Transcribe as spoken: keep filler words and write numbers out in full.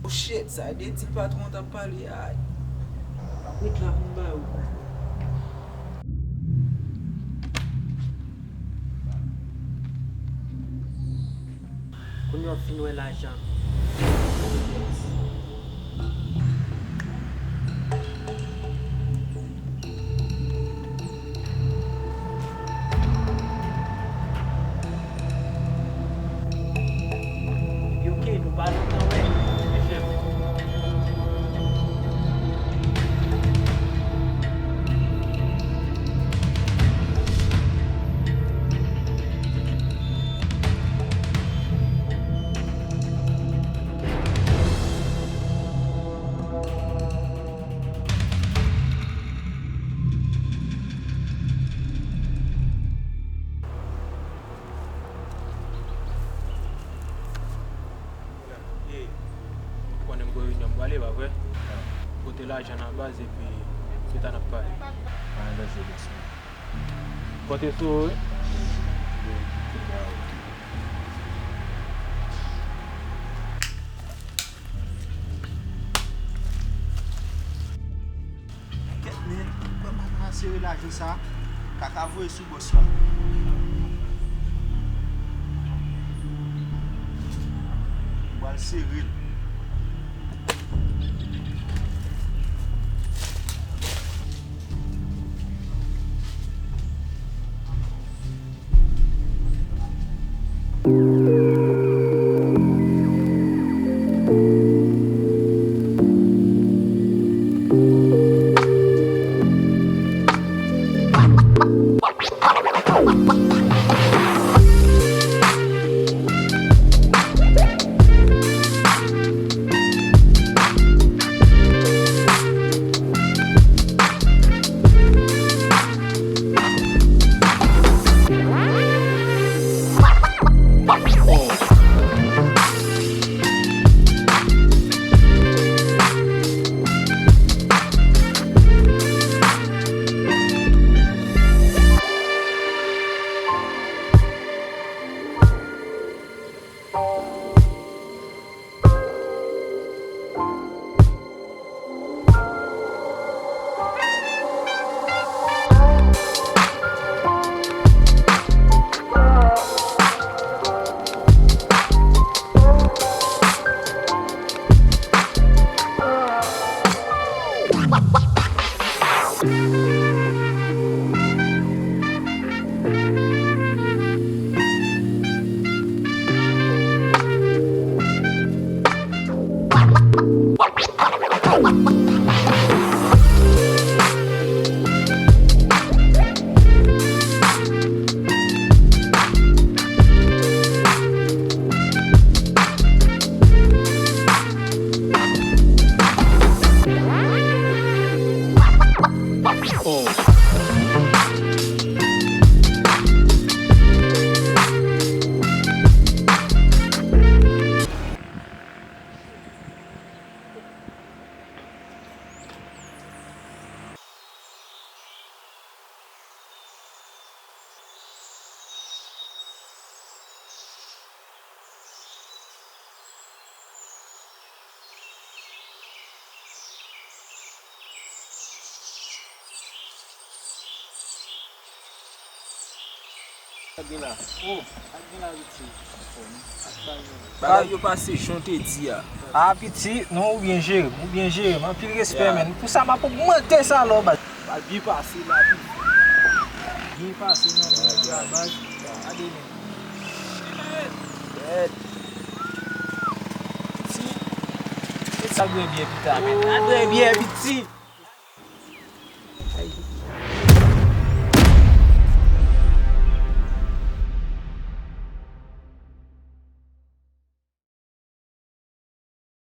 Shit, sa de ti patwon t ap pale a. Ret la pou m ba ou. Kounye a w fin wè lajan. Epi oke, nou pa lontan wè. Ey, ou konnen m gen yon reyinyon m prale, pa vre? Pote lajan nan baz epi pita n ap pale. Pa gen danje, bòs mwen. Konte sou ou, wi. Kèt, men, kwè m pa ka sere lajan sa. Kaka voye sou bòs la. M pral sere l. Sa gen la? Oh, sa gen la, piti? Bagay yo pase jan w te di a. A, piti, non, ou byen jere m, ou byen jere m. Anpil respè, yeah, men. Pou sa, m ap ogmante sa la, baz. Baz, byen pase la, piti. Byen pase, non, byen pase la, baz. Gade, men. Shit. Piti. Sa dwe byen pita, men. Sa dwe byen, piti.